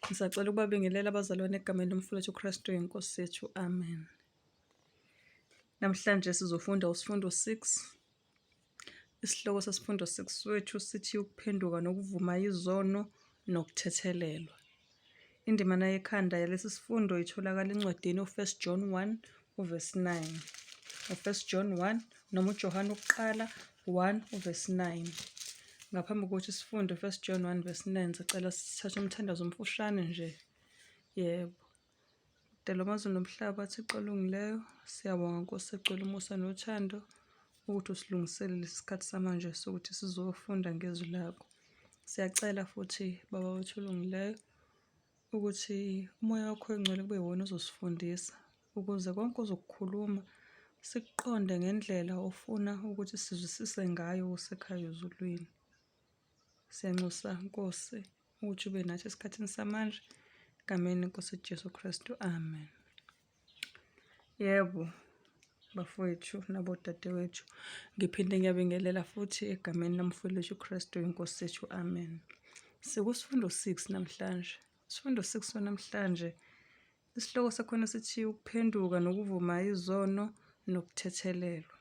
Ngisacela ukubabingelela abazalwane egameni lomfowethu uKristu inkosi yethu. Amen. Namhlanje sizofunda usifundo 6. Isihloko sesifundo 6 wethu sithi ukuphenduka nokuvuma izono nokuthethelelwa. Indimana yekhanda yalesi sifundo itholakala encwadini u-1 John 1 uvesi 9. U-1 John 1 noma uJohane wokuqala 1 uvesi 9. Ngaphambi kokuthi sifunde u-1 John 1 verse 9, sicela sithathe umthandazo omfushane nje. Yebo. Dala amazulu nomhlaba, Thixo olungileyo, siyabonga Nkosi egcwele umusa nothando ukuthi usilungisele lesi sikhathi samanje sokuthi sizofunda ngezwi lakho. Siyacela futhi Baba wethu olungileyo ukuthi umoya wakho oyingcwele kube yiwona ozosifundisa ukuze konke ozokukhuluma sikuqonde ngendlela ofuna ukuthi sizwisise ngayo usekhaya ezulwini. Siyanxusa Nkosi ukuthi ube nathi esikhathini samanje. Egameni lenkosi Jesu Kristu. Amen. Yebo, bafowethu nabodadewethu, ngiphinde ngiyabingelela futhi egameni lomfowethu Kristu inkosi yethu. Amen. Sikusifundo 6 namhlanje. Isifundo 6 namhlanje isihloko sakhona sithi ukuphenduka nokuvuma izono nokuthethelelwa.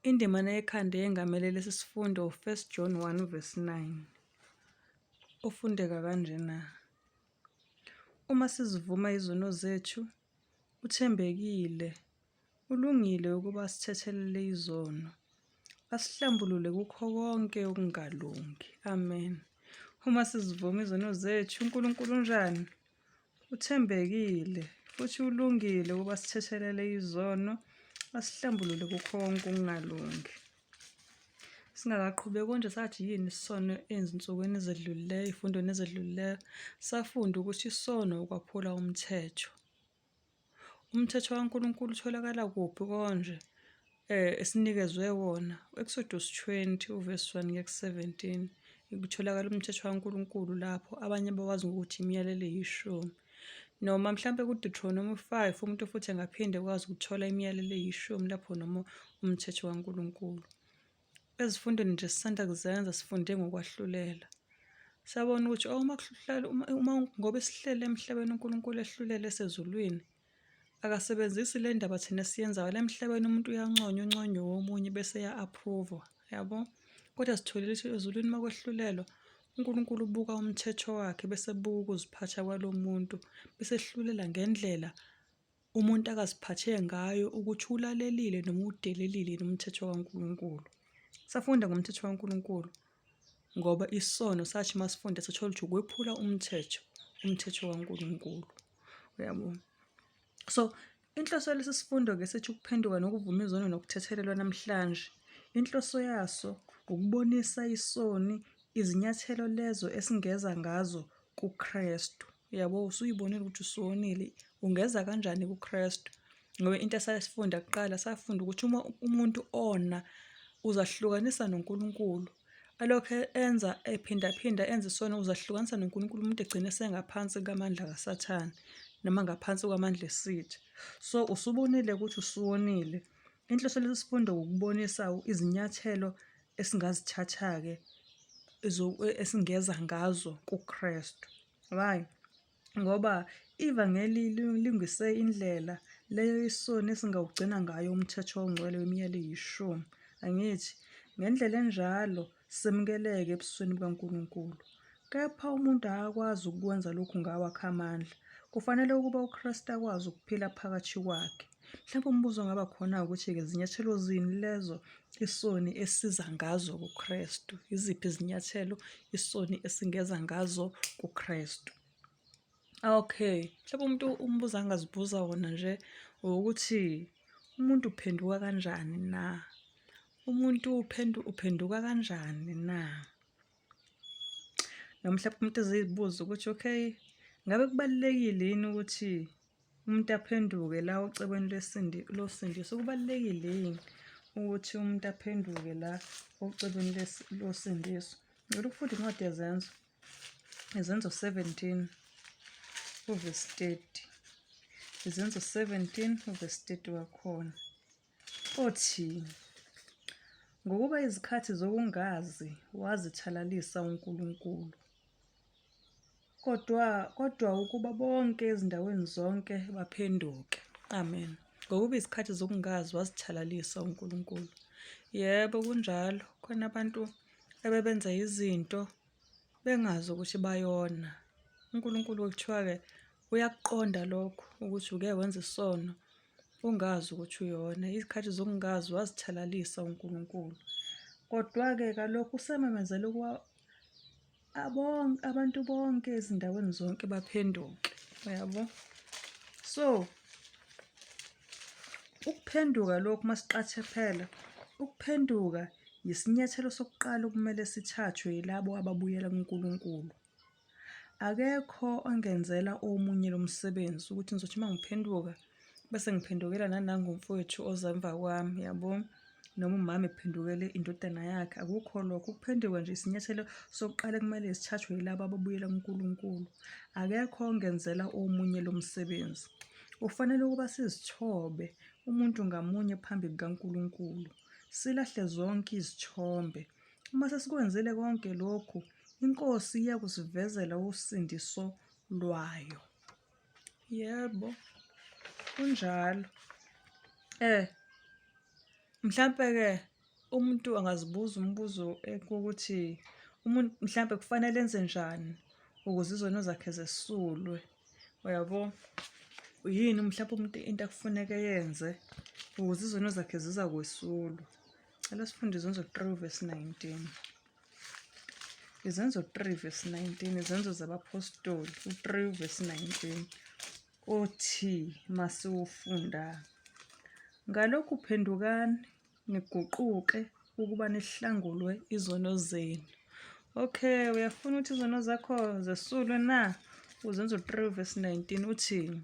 Indimana yekhanda eyengamele lesi sifundo u-1 John 1 verse 9 ofundeka kanjena. Uma sizivuma izono zethu, uthembekile, ulungile ukuba asithethelele izono, asihlambulule kukho konke okungalungi. Amen. Uma sizivuma izono zethu, uNkulunkulu unjani? Uthembekile futhi ulungile ukuba asithethelele izono, asihlambulule kukho konke okungalungi. Singakaqhubeki konje sathi yini isono ezinsukwini ezedlulileyo, ey'fundweni ezedlulileyo, safunda ukuthi isono ukwaphula umthetho. Umthetho kaNkulunkulu utholakala kuphi konje? Esinikezwe wona u-Exodus 20 uvesi 1 kuya ku-17 kutholakala umthetho kaNkulunkulu lapho abanye bawazi ngokuthi imiyalelo eyishumi. Noma mhlampe ku-Deuteronomy 5 umuntu futhi engaphinde ekwazi ukuthola imiyalelo eyishumi lapho noma umthetho kaNkulunkulu. Ezifundweni nje esisanda kuzenza sifunde ngokwahlulela. Sabona ukuthi oh, uma kuhlala uma ngoba esihlele emhlabeni uNkulunkulu ehlulele esezulwini akasebenzisi le ndaba thina esiyenzayo la emhlabeni umuntu uyanconywa unconywe womunye bese ya-approve-wa yabo kodwa sitholile ukuthi ezulwini uma kwehlulelwa uNkulunkulu ubuka umthetho wakhe bese ebuka ukuziphatha kwalo muntu bese ehlulela ngendlela umuntu akaziphathe ngayo ukuthi ulalelile noma udelelile yini umthetho kaNkulunkulu. Safunda ngomthetho kaNkulunkulu ngoba isono sathi masifunda sathola ukuthi ukwephula umthetho, umthetho kaNkulunkulu. Uyabo? So inhloso yalesi sifundo-ke sithi ukuphenduka nokuvuma izono nokuthethelelwa namhlanje. Inhloso yaso ukubonisa isoni izinyathelo lezo esingeza ngazo kuKristu. Uyabo, usuyibonile ukuthi usuwonile, ungeza kanjani kuKristu? Ngoba into esayifunda kuqala safunda ukuthi uma umuntu ona uzahlukanisa noNkulunkulu. Alokhu enza ephindaphinda enza isono uzahlukanisa noNkulunkulu umuntu egcine esengaphansi kamandla kaSathane noma ngaphansi kwamandla esitha. So usubonile ukuthi usuwonile. Inhloso lesi sifundo ukubonisa izinyathelo esingazithatha-ke esingeza ngazo kuKristu. Why? Ngoba ivangeli lilungise indlela leyo isoni esingawugcina ngayo umthetho ongcwele wemiyalo eyishumi. Angithi ngendlela enjalo semukeleke ebusweni bukaNkulunkulu. Kepha umuntu akakwazi ukukwenza lokhu ngawakhe amandla. Kufanele ukuba uKristu akwazi ukuphila phakathi kwakhe. Mhlawumbe umbuzo ongaba khona ukuthi-ke zinyathelo zini lezo isoni esiza ngazo kuKristu? Iziphi izinyathelo isoni esingeza ngazo kuKristu? Okay, mhlawumbe umuntu umbuzo angazibuza wona nje ukuthi umuntu uphenduka kanjani na? Umuntu uphenduka kanjani na? Noma mhlawumbe umuntu ezibuza ukuthi okay, ngabe kubalulekile yini ukuthi umuntu aphenduke la ocebweni lwesindi losindiso kubalulekile yini ukuthi umuntu aphenduke la ocebweni losindiso? Ngicela ukufunda incwadi yeZenzo. Izenzo 17 uvesi 30. Izenzo 17 uvesi 30 wakhona. Othi, ngokuba izikhathi zokungazi wazithalalisa uNkulunkulu. Kodwa kodwa ukuba bonke ezindaweni zonke baphenduke. Amen. Ngokuba izikhathi zokungazi wazithalalisa uNkulunkulu. Yebo kunjalo, khona abantu ebebenza izinto bengazi ukuthi bayona. UNkulunkulu kuthiwa-ke uyakuqonda lokho ukuthi uke wenza isono ungazi ukuthi uyona. Izikhathi zokungazi wazithalalisa uNkulunkulu. Kodwa-ke kalokhu usememezele ukuba abantu bonke ezindaweni zonke baphenduke. Uyabo? So, ukuphenduka lokhu masiqathe phela, ukuphenduka yisinyathelo sokuqala okumele sithathwe yilabo ababuyela kuNkulunkulu. Akekho ongenzela omunye lo msebenzi ukuthi ngizothi uma ngiphenduka bese ngiphendukela nanangu umfowethu oza emva kwami, yabo? Noma umama ephendukele indodana yakhe, akukho lokho. Ukuphenduka nje isinyathelo sokuqala ekumele sithathwe yilabo ababuyela kuNkulunkulu. Akekho ongenzela omunye lo msebenzi. Kufanele ukuba sizithobe umuntu ngamunye phambi kukaNkulunkulu, silahle zonke izithombe. Uma sesikwenzile konke lokhu, iNkosi iyakusivezela usindiso lwayo. Yebo, kunjalo. Eh, mhlampe-ke umuntu angazibuza umbuzo ekuwukuthi umuntu mhlampe kufanele enze njani ukuze izono zakhe zesulwe, uyabo? Yini mhlampe umuntu into akufuneka eyenze ukuze izono zakhe zizakwesulwa? Cela sifunde Izenzo 3 verse 19. Izenzo 3 verse 19, Izenzo zabaPhostoli u-3 verse 19 othi masiwufunda. Ngalokhu phendukani niguquke ukuba nihlangulwe izono zenu. Okay, uyafuna ukuthi izono zakho zesulwe na? Uzenzo 3 verse 19 uthi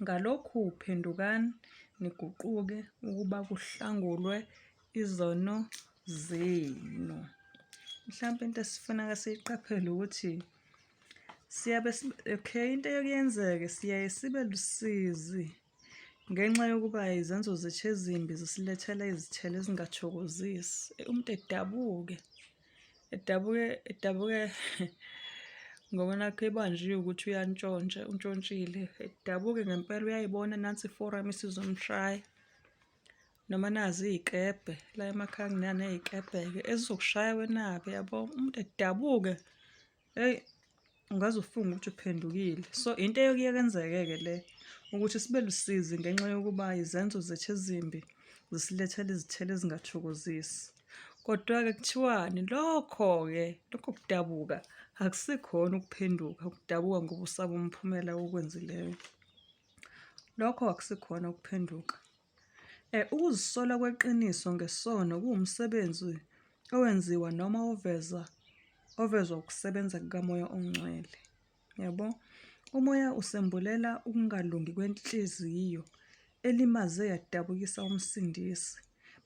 Ngalokhu phendukani niguquke ukuba kuhlangulwe izono zenu. Mhlawumpe into esifuneka siyiqaphele ukuthi siyabe okay into eyokuyenzeke siyaye sibe lusizi ngenxa yokuba izenzo zethu ezimbi zisilethela izithelo ezingathokozisi. Umuntu edabuke. Edabuke edabuke ngoba nakhu ebanjiwe ukuthi uyantshontsha untshontshile edabuke ngempela uyayibona nansi iforum isizomshaya noma nazi iy'kebhe la emakhaya kunaney'kebhe-ke ezizokushaya wenabe yabo umuntu edabuke Eyi, ungaze ufunge ukuthi uphendukile. So into eyokuye kwenzeke-ke le ukuthi sibe lusizi ngenxa yokuba izenzo zethu ezimbi zisilethela izithelo ezingathokozisi. Kodwa-ke kuthiwani lokho-ke lokho kudabuka akusikhona ukuphenduka, ukudabuka ngoba usaba umphumela wokwenzileyo. Lokho akusikhona ukuphenduka. Ukuzisola kweqiniso ngesono kuwumsebenzi owenziwa noma oveza ovezwa ukusebenza kukaMoya oNgcwele. Yabo? Umoya usembulela ukungalungi kwenhliziyo elimaze yadabukisa uMsindisi,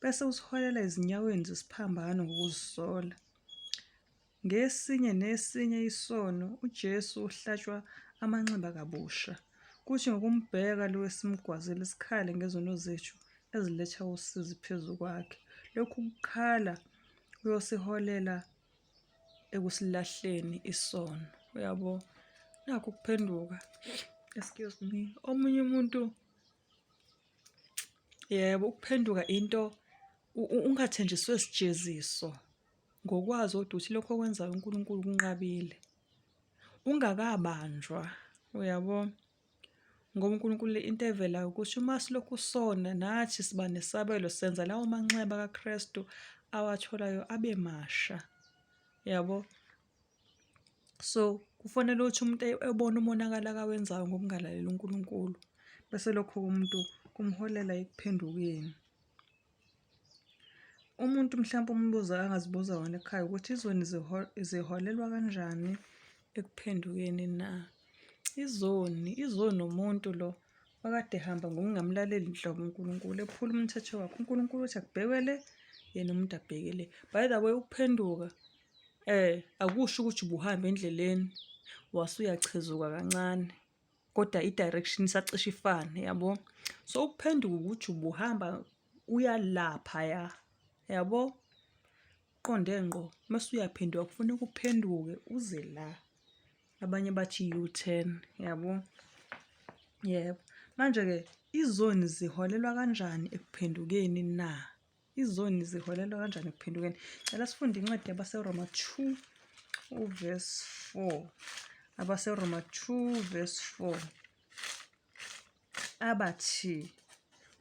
bese usiholela ezinyaweni zesiphambano ngokuzisola. Ngesinye nesinye isono, uJesu uhlatshwa amanxeba kabusha. Kuthi ngokumbheka lo esimgwazile sikhale ngezono zethu eziletha usizi phezu kwakhe. Lokhu kukhala kuyosiholela ekusilahleni isono. Uyabo? Nakhu ukuphenduka. Excuse me. Omunye umuntu yebo, ukuphenduka into ungathenjiswe sijeziso. Ngokwazi kodwa ukuthi lokho okwenzayo uNkulunkulu kunqabile. Ungakabanjwa, uyabo? Ngoba uNkulunkulu into evelayo ukuthi uma silokhu sona nathi siba nesabelo senza lawo manxeba kaKristu awatholayo abe masha. Yabo? So kufanele ukuthi umuntu ebone umonakalo akawenzayo ngokungalaleli uNkulunkulu bese lokho umuntu kumholela ekuphendukeni. Umuntu mhlampe umbuzo angazibuza wona ekhaya ukuthi izoni ziholelwa kanjani ekuphendukeni na? Izoni, izoni umuntu lo okade ehamba ngokungamlaleli nhlobo uNkulunkulu, ephula umthetho wakhe. UNkulunkulu uthi akubhekwe le, yena umuntu abheke le. By the way, ukuphenduka akusho ukuthi ubuhamba endleleni wase uyachezuka kancane. kodwa i-direction isacishe ifane yabo. So ukuphenduka ukuthi ubuhamba uya laphaya yabo, uqonde ngqo mase uyaphenduka kufuneka uphenduke uze la. Abanye bathi U-turn, yabo. Yebo. Manje-ke izoni ziholelwa kanjani ekuphendukeni na? Izoni ziholelwa kanjani ekuphendukeni? Cela sifunde incwadi yabaseRoma 2 uverse 4. AbaseRoma 2 verse 4. Abathi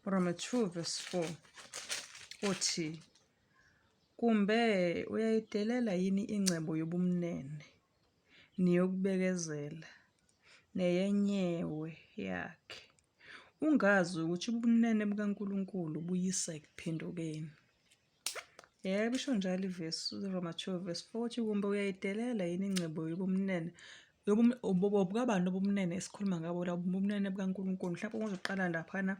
Roma 2 verse 4 uthi kumbe uyayidelela yini ingcebo yobumnene neyokubekezela neyenyewe yakhe ungazi ukuthi ubumnene bukaNkulunkulu buyisa ekuphendukeni. Yebo, isho njalo ivesi, uRoma 2 verse 4 uthi kumbe uyayidelela yini ingcebo yobumnene obukabani obumnene esikhuluma ngabo la ubumnene bukaNkulunkulu mhlawumbe uma uzoqala laphana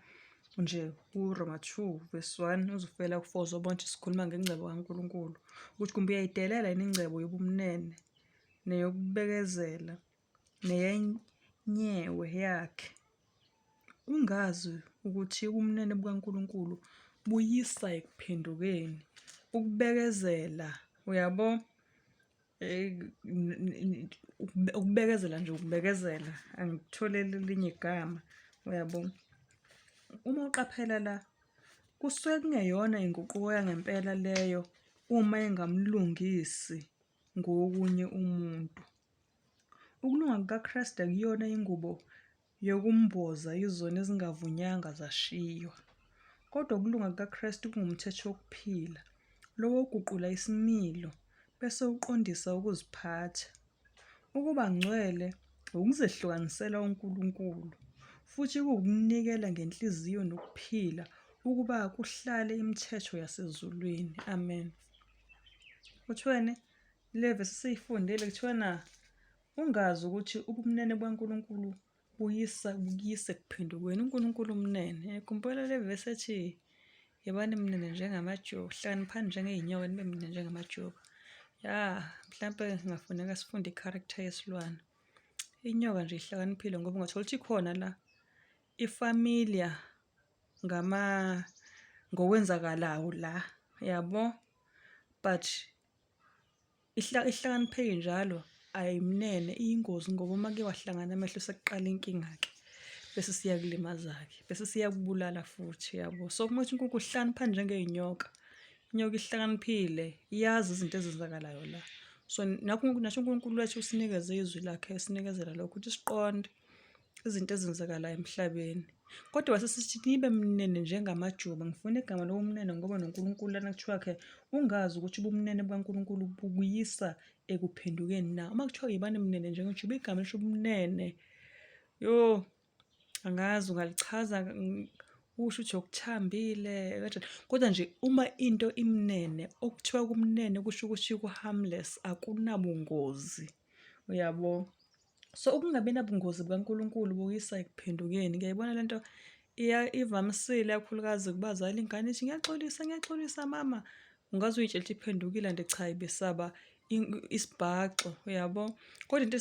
nje kuRoma 2 verse 1 uzofela ku-4 uzobona ukuthi sikhuluma ngengcebo kaNkulunkulu ukuthi kumbe uyayidelela yini ingcebo yobumnene neyokubekezela neyenyewe yakhe Ungazi ukuthi ubumnene bukaNkulunkulu buyisa ekuphendukeni, ukubekezela, uyabo? Ukubekezela nje ukubekezela, angikutholeli elinye igama, uyabo? Uma uqaphela la, kusuke kungeyona inguquko yangempela leyo uma engamlungisi ngokunye umuntu. Ukulunga kukaKristu akuyona ingubo yokumboza izono ezingavunyanga zashiywa. Kodwa ukulunga kukaKristu kungumthetho wokuphila, lowo oguqula isimilo bese uqondisa ukuziphatha. Ukuba ngcwele wukuzehlukanisela uNkulunkulu, futhi kuwukunikela ngenhliziyo nokuphila ukuba kuhlale imithetho yasezulwini. Amen. Kuthiweni? Le vesi siyifundile kuthiwa na ungazi ukuthi ubumnene bukaNkulunkulu buyisa bukuyisa ekuphendukeni. UNkulunkulu umnene. Khumbula le vesi ethi yibani mnene njengamajuba, hlakaniphani njengey'nyoka nibe mnene njengamajuba. Ya, mhlampe kungafuneka sifunde i-character yesilwane. Inyoka nje ihlakaniphile ngoba ungathola ukuthi ikhona la ifamiliar ngama ngokwenzakalayo la, yabo? But Ihlakaniphe injalo ayimnene iyingozi ngoba uma kuke kwahlangana amehlo sekuqala inkinga-ke bese siyakulimaza-ke bese siyakubulala futhi yabo. So uma uthi inkukhu hlakanipha njengey'nyoka, inyoka ihlakaniphile iyazi izinto ezenzakalayo la. So nakho nasho uNkulunkulu wethu usinikeze izwi lakhe esinikezela lokho ukuthi siqonde. izinto ezenzakalayo emhlabeni. Kodwa wase sithi nibe mnene njengamajuba. Ngifuna igama lobumnene ngoba noNkulunkulu lana kuthiwa khe ungazi ukuthi ubumnene bukaNkulunkulu bukuyisa ekuphendukeni na. Uma kuthiwa yibani mnene njengejuba, igama lisho ubumnene. Yo, angazi ungalichaza usho ukuthi okuthambile kanjani. Kodwa nje uma into imnene, okuthiwa kumnene kusho ukuthi ku-harmless, akunabungozi. Uyabo? So ukungabi nabungozi bukaNkulunkulu buyisa ekuphendukeni. Ngiyayibona lento ivamisile kakhulukazi kubazali ingane ithi ngiyaxolisa ngiyaxolisa mama. Ungaze uyitshele ukuthi iphendukile kanti cha ibisaba isibhaxu uyabo. Kodwa into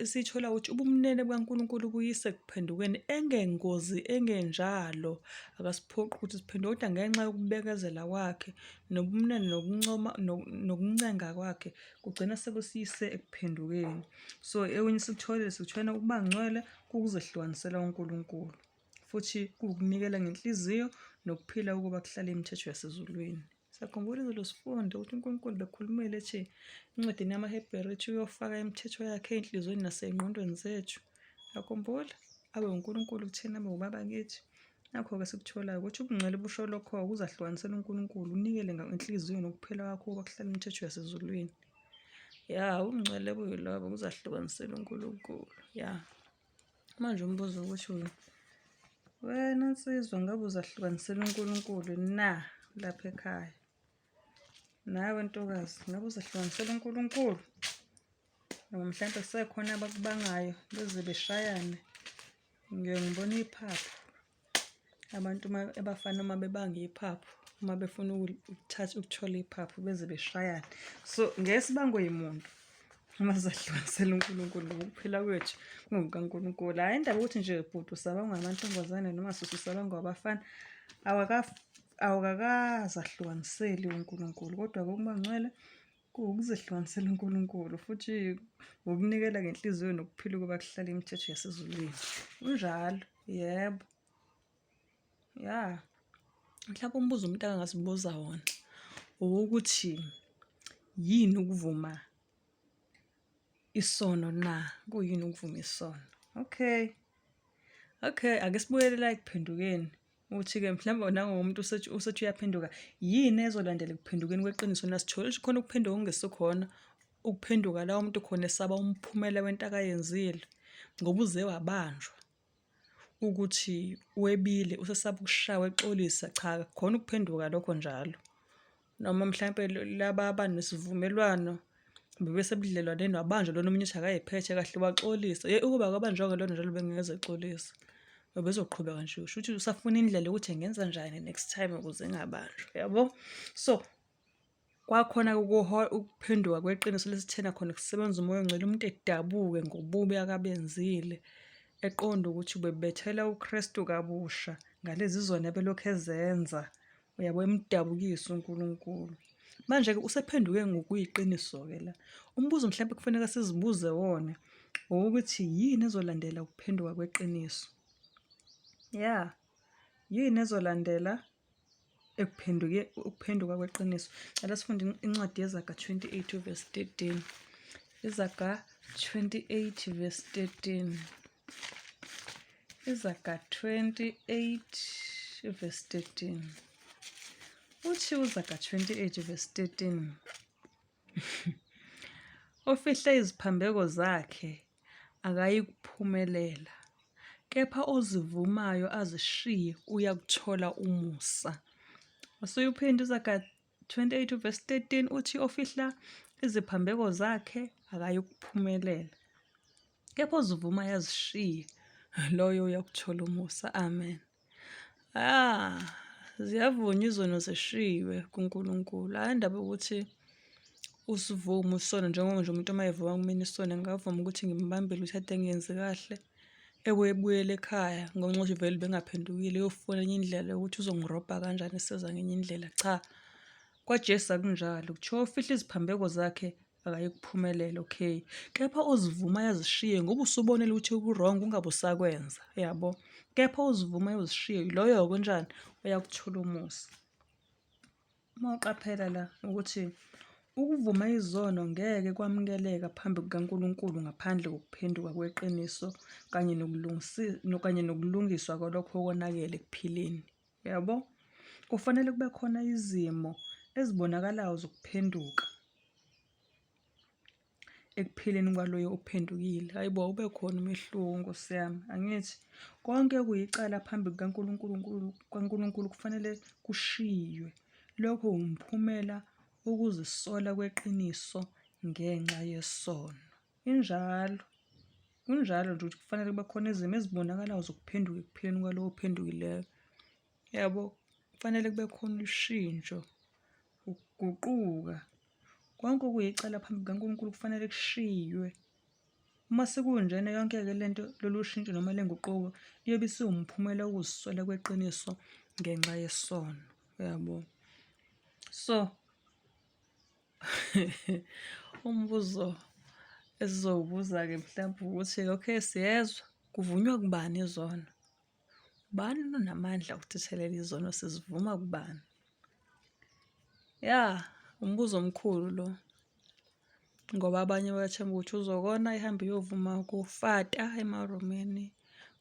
esiyithola ukuthi ubumnene bukaNkulunkulu buyisa ekuphendukeni engengozi engenjalo. Akasiphoqi ukuthi siphenduke kodwa ngenxa yokubekezela kwakhe nobumnene nokuncoma nokuncenga kwakhe kugcina sekusiyise ekuphendukeni. So ekunye sikutholile sikuthola ukuba ngcwele kukuzehlukanisela uNkulunkulu futhi kuwukunikela ngenhliziyo nokuphila ukuba kuhlale imithetho yasezulwini. Siyakhumbula izolo sifunde ukuthi uNkulunkulu bekhulumile ethi encwadini yamaHebheru ethi uyofaka imithetho yakhe ey'nhliziyweni nasey'ngqondweni zethu. Uyakhumbula? Abe uNkulunkulu kuthina, abe ubaba kithi. Nakho-ke sikutholayo ukuthi ubungcwele busho lokho ukuzahlukanisela uNkulunkulu, unikele ngenhliziyo nokuphila kwakho ukuba kuhlale imithetho yasezulwini. Ya, ubungcwele buyilobo ukuzahlukanisela uNkulunkulu. Ya. Manje umbuzo ukuthi wena nsizwa ngabe uzahlukanisela uNkulunkulu na lapha ekhaya? Nawe ntokazi ngabe uzahlukanisela uNkulunkulu? Noma mhlawumbe kusekhona abakubangayo beze beshayane. Ngiye ngibone iphaphu. Abantu uma abafana uma bebanga iphaphu, uma befuna ukuthatha ukuthola iphaphu beze beshayane. So ngeke sibangwe yimuntu uma sizahlukanisela uNkulunkulu ngoba ukuphila kwethu kungokukaNkulunkulu. Hhayi indaba yokuthi nje bhuti usabangwa amantombazane noma sisi usabangwa abafana awukakazahlukaniseli uNkulunkulu kodwa-ke ukuba ngcwele. Kuwukuzehlukanisela uNkulunkulu futhi ngokunikela ngenhliziyo nokuphila ukuba kuhlale imithetho yasezulwini. Kunjalo, yebo. Ya. Mhlawumbe umbuzo umuntu angazibuza wona owokuthi yini ukuvuma isono na? Kuyini ukuvuma isono? Okay. Okay, ake sibuyele la ekuphendukeni. Uthi-ke mhlawumbe nangomuntu usethi usethi uyaphenduka, yini ezolandela ekuphendukeni kweqiniso na? Sithole ukuthi khona ukuphenduka okungesikhona, ukuphenduka la umuntu khona esaba umphumela wento akayenzile ngoba uze wabanjwa ukuthi webile, usesaba ukushawa exolisa. Cha, akukhona ukuphenduka lokho njalo. Noma mhlampe laba abanesivumelwano bebesebudlelwaneni wabanjwa lona omunye uthi akayiphethe kahle waxolisa. Yeyi ukuba akabanjwanga lona njalo bengeke exolise. Bebezoqhubeka nje shuthi usafuna indlela yokuthi engenza njani next time ukuze engabanjwa, yabo? So kwakhona ukuphenduka kweqiniso lesithena khona kusebenza umoya ongcwele umuntu edabuke ngobubi akabenzile eqonda ukuthi ubebethela uKristu kabusha ngalezi zona ebelokhu ezenza. Uyabo, emdabukisa uNkulunkulu. Manje-ke usephenduke ngokuyiqiniso-ke la. Umbuzo mhlawumbe kufanele sizibuze wona owokuthi yini ezolandela ukuphenduka kweqiniso? Ya, yini ezolandela ekuphenduke ukuphenduka kweqiniso? Cela sifunde incwadi yeZaga 28 verse 13. Izaga 28 verse 13. Izaga 28 verse 13. Uthi uZaga 28 verse 13. Ofihla iziphambeko zakhe akayikuphumelela, kepha ozivumayo azishiye uyakuthola umusa. Usuyuphinda uZaga 28 verse 13 uthi ofihla iziphambeko zakhe akayikuphumelela. Kepha ozivuma yazishiye loyo uyakuthola umusa. Amen. Ah, ziyavunywa izono zishiywe kuNkulunkulu. Hhayi indaba yokuthi usivume isono njengoba nje umuntu uma evuma kumina isono ngingavuma ukuthi ngimbambile ukuthi ade ngenzi kahle ebuye ebuyele ekhaya ngenxa yokuthi vele ubengaphendukile uyofuna enye indlela yokuthi uzongirobha kanjani eseza ngenye indlela. Cha, kwaJesu akunjalo. Kuthiwa ufihla iziphambeko zakhe akayikuphumelela okay kepha ozivuma yazishiye ngoba usubonile ukuthi ku-wrong ungabe usakwenza yabo kepha ozivuma uzishiye loyo kunjani uyakuthola umusa uma uqaphela la ukuthi ukuvuma izono ngeke kwamukeleka phambi kukaNkulunkulu ngaphandle kokuphenduka kweqiniso kanye kanye nokulungiswa kwalokho okonakele ekuphileni Uyabo? Kufanele kube khona izimo ezibonakalayo zokuphenduka ekuphileni kwaloyo ophendukile. Hayi bo, ube khona umehluko Nkosi yami. Angithi konke okuyicala phambi kukaNkulunkulu kaNkulunkulu kufanele kushiywe. Lokho umphumela wokuzisola kweqiniso ngenxa yesono. Injalo. Kunjalo nje ukuthi kufanele kube khona izimo ezibonakalayo zokuphenduka ekuphileni kwalowo ophendukileyo. Yabo, kufanele kube khona ushintsho, ukuguquka. Konke okuyicala phambi kukaNkulunkulu kufanele kushiywe. Uma sekunjena yonke-ke le nto, lolu shintsho noma le nguquko iyobe isiwumphumela wokuzisola kweqiniso ngenxa yesono. Uyabo? So, Umbuzo esizowubuza-ke mhlawumbe ukuthi okay siyezwa kuvunywa kubani izono? Ubani onamandla okuthethelela izono sizivuma kubani? Ya, umbuzo omkhulu lo ngoba abanye bayathemba ukuthi uzokona ihambe iyovuma kufata emaromeni,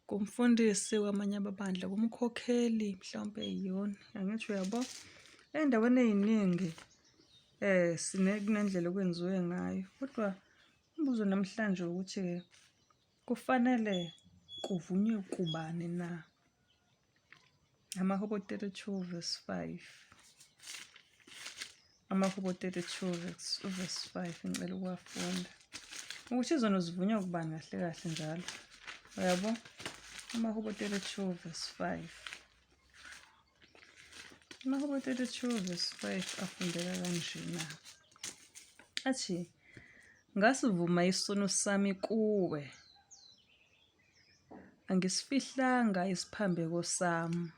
kumfundisi kwamanye amabandla, kumkhokheli mhlawumpe iyona. Angithi uyabo? Ey'ndaweni ey'ningi sine kunendlela okwenziwe ngayo kodwa umbuzo namhlanje ukuthi-ke kufanele kuvunywe kubani na? AmaHubo 32 verse 5. AmaHubo 32 verse 5 ngicela ukuwafunda. Ukuthi izono zivunywa kubani kahle kahle njalo. Uyabo? AmaHubo 32 verse 5. AmaHubo 32 verse 5 afundeka kanjena. Athi, ngasivuma isono sami kuwe, angisifihlanga isiphambeko sami.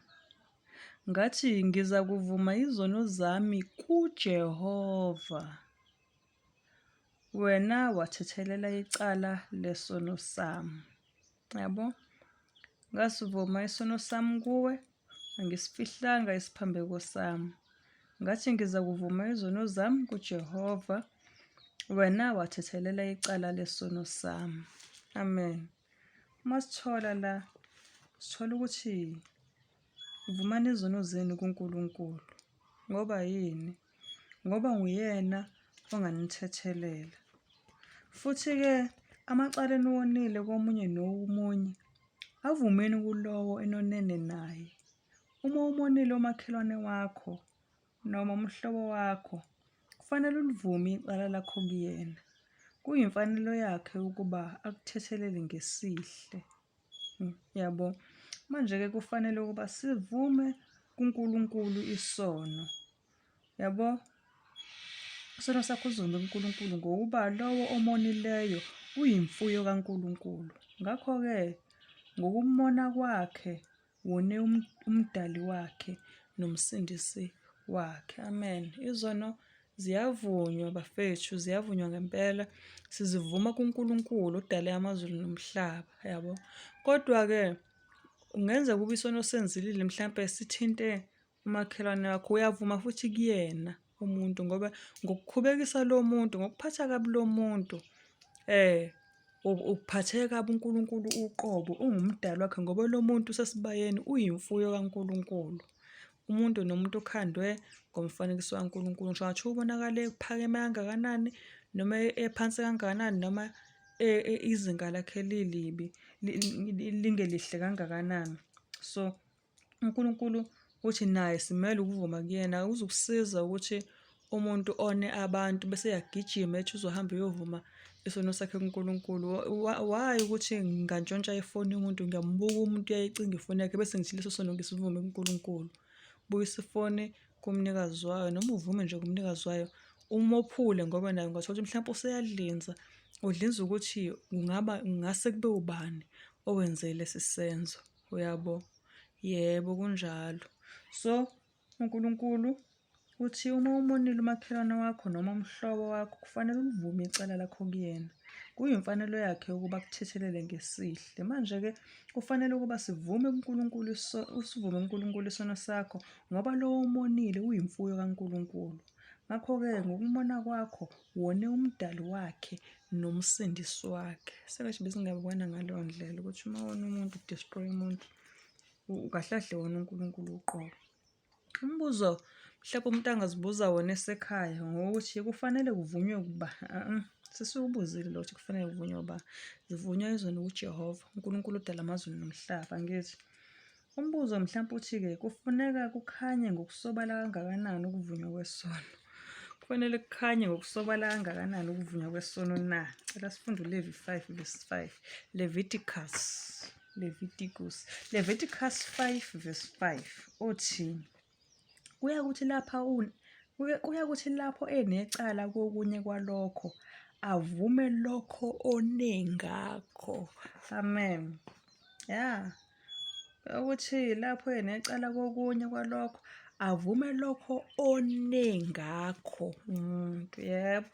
Ngathi ngizakuvuma izono zami kuJehova. Wena wathethelela icala lesono sami. Yabo? Ngasivuma isono sami kuwe, angisifihlanga isiphambeko sami. Ngathi ngizakuvuma izono zami kuJehova, wena wathethelela icala lesono sami. Amen. Uma sithola la, sithola ukuthi vumani izono zenu kuNkulunkulu. Ngoba yini? Ngoba nguyena onganithethelela. Futhi-ke amacala eniwonile komunye nomunye, avumeni kulowo enonene naye. Uma umonile umakhelwane wakho noma umhlobo wakho, kufanele ulivume icala lakho kuyena. Kuyimfanelo yakhe ukuba akuthethelele ngesihle. Yabo? Manje-ke kufanele ukuba sivume kuNkulunkulu isono. Yabo? Isono sakho uzivume kuNkulunkulu ngokuba lowo omonileyo uyimfuyo kaNkulunkulu. Ngakho-ke ngokumona kwakhe wone umdali wakhe nomsindisi wakhe. Amen. Izono ziyavunywa bafethu, ziyavunywa ngempela. Sizivuma kuNkulunkulu odale amazulu nomhlaba, yabo. Kodwa-ke kungenzeka ukuba isono osenzilile mhlampe sithinte umakhelwane wakho, uyavuma futhi kuyena umuntu ngoba ngokukhubekisa lo muntu, ngokuphatha kabi lo muntu uphatheke kabi uNkulunkulu uqobo, ungumdali wakhe ngoba lo muntu usesibayeni uyimfuyo kaNkulunkulu. Umuntu nomuntu ukhandwe ngomfanekiso kaNkulunkulu. Ngisho kungathiwa ubonakala ephakeme kangakanani noma ephansi kangakanani noma izinga lakhe lilibi lingelihle kangakanani. So, uNkulunkulu uthi naye simele ukuvuma kuyena akuzukusiza ukuthi umuntu one abantu bese eyagijima ethi uzohamba uyovuma isono sakhe kuNkulunkulu. Why ukuthi ngingantshontsha ifoni yomuntu ngiyambuka umuntu uyayicinga ifoni yakhe bese ngithi leso sono ngisivume kuNkulunkulu. Buyisa ifoni kumnikazi wayo noma uvume nje kumnikazi wayo umophule ngoba naye ungathola ukuthi mhlawumpe useyadlinza udlinza ukuthi kungaba kungase kube ubani owenze lesi senzo. Uyabo? Yebo, kunjalo. So, uNkulunkulu uthi uma umonile umakhelwane wakho noma umhlobo wakho kufanele ulivume icala lakho kuyena. Kuyimfanelo yakhe ukuba akuthethelele ngesihle. Manje-ke kufanele ukuba sivume kuNkulunkulu usivume kuNkulunkulu isono sakho ngoba lowo omonile uyimfuyo kaNkulunkulu. Ngakho-ke ngokumona kwakho wone umdali wakhe nomsindisi wakhe. Sengathi besingabona ngaleyo ndlela ukuthi uma wona umuntu udestroy umuntu kahle kahle wona uNkulunkulu uqobo. Umbuzo mhlawumbe umuntu angazibuza wona esekhaya ngokuthi kufanele kuvunywe ukuba sesiwubuzile lo ukuthi kufanele kuvunywe uba zivunywa izono kuJehova uNkulunkulu odala amazulu nomhlaba angithi. Umbuzo mhlawumpe uthi-ke kufuneka kukhanye ngokusobala kangakanani ukuvunywa kwesono? Kufanele kukhanye ngokusobala kangakanani ukuvunywa kwesono na? Cela sifunde uLevi 5 verse 5. Leviticus. Leviticus. Leviticus 5 verse 5 othi kuyakuthi lapha kuyakuthi lapho enecala kokunye kwalokho avume lokho one ngakho. Amen. Yeah. Ukuthi lapho enecala kokunye kwalokho avume lokho one ngakho umuntu. Yebo.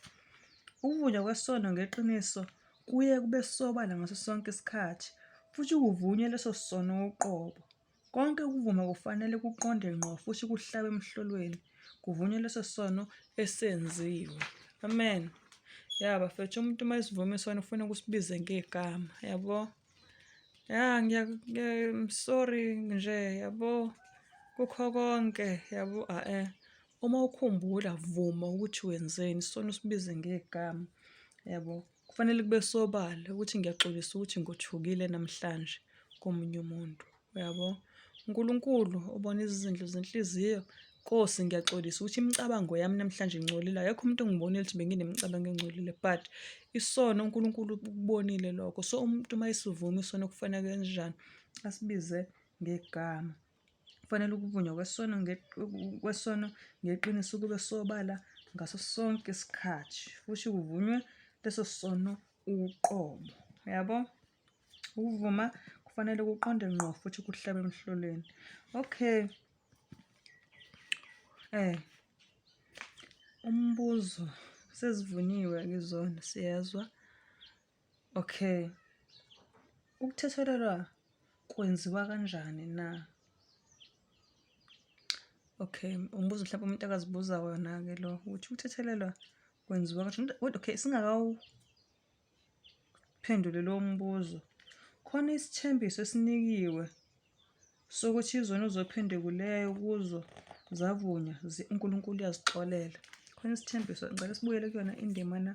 Ukuvunywa kwesono ngeqiniso kuye kube sobala ngaso sonke isikhathi futhi kuvunywe leso sono uqobo. Konke ukuvuma kufanele kuqonde ngqo futhi kuhlabe emhlolweni, kuvunywe leso sono esenziwe. Amen. Ya bafethu umuntu uma esivuma isono ufuna ukusibize ngegama, yabo? Ya ngiya I'm sorry nje yabo kukho konke yabo a-e. Uma ukhumbula vuma ukuthi wenzeni isono usibize ngegama, yabo? Kufanele kube sobala ukuthi ngiyaxolisa ukuthi ngothukile namhlanje komunye umuntu. Uyabo? UNkulunkulu obona izindlu zenhliziyo, Nkosi ngiyaxolisa ukuthi imicabango yami namhlanje ingcolile. Akekho umuntu ongibonile ukuthi benginemicabango engcolile but isono uNkulunkulu ukubonile lokho. So umuntu uma esivuma isono kufanele kanjani? Asibize ngegama. Kufanele ukuvunywa kwesono kwesono ngeqiniso kube sobala ngaso sonke isikhathi futhi kuvunywe leso sono uqobo. Uyabo? Ukuvuma kufanele kuqonde ngqo futhi kuhlabe emhlolweni. Okay. Umbuzo Sezivunyiwe-ke izono, siyezwa. Okay. Ukuthethelelwa kwenziwa kanjani na? Okay, umbuzo mhlawumbe umuntu akazibuza wona-ke lo ukuthi ukuthethelelwa kwenziwa kanjani. Kodwa okay, singakawuphenduli lowo mbuzo, khona isithembiso esinikiwe sokuthi izono ozophendukuleyo kuzo zavunywa uNkulunkulu uyazixolela. Khona isithembiso, ngicela sibuyele kuyona indimana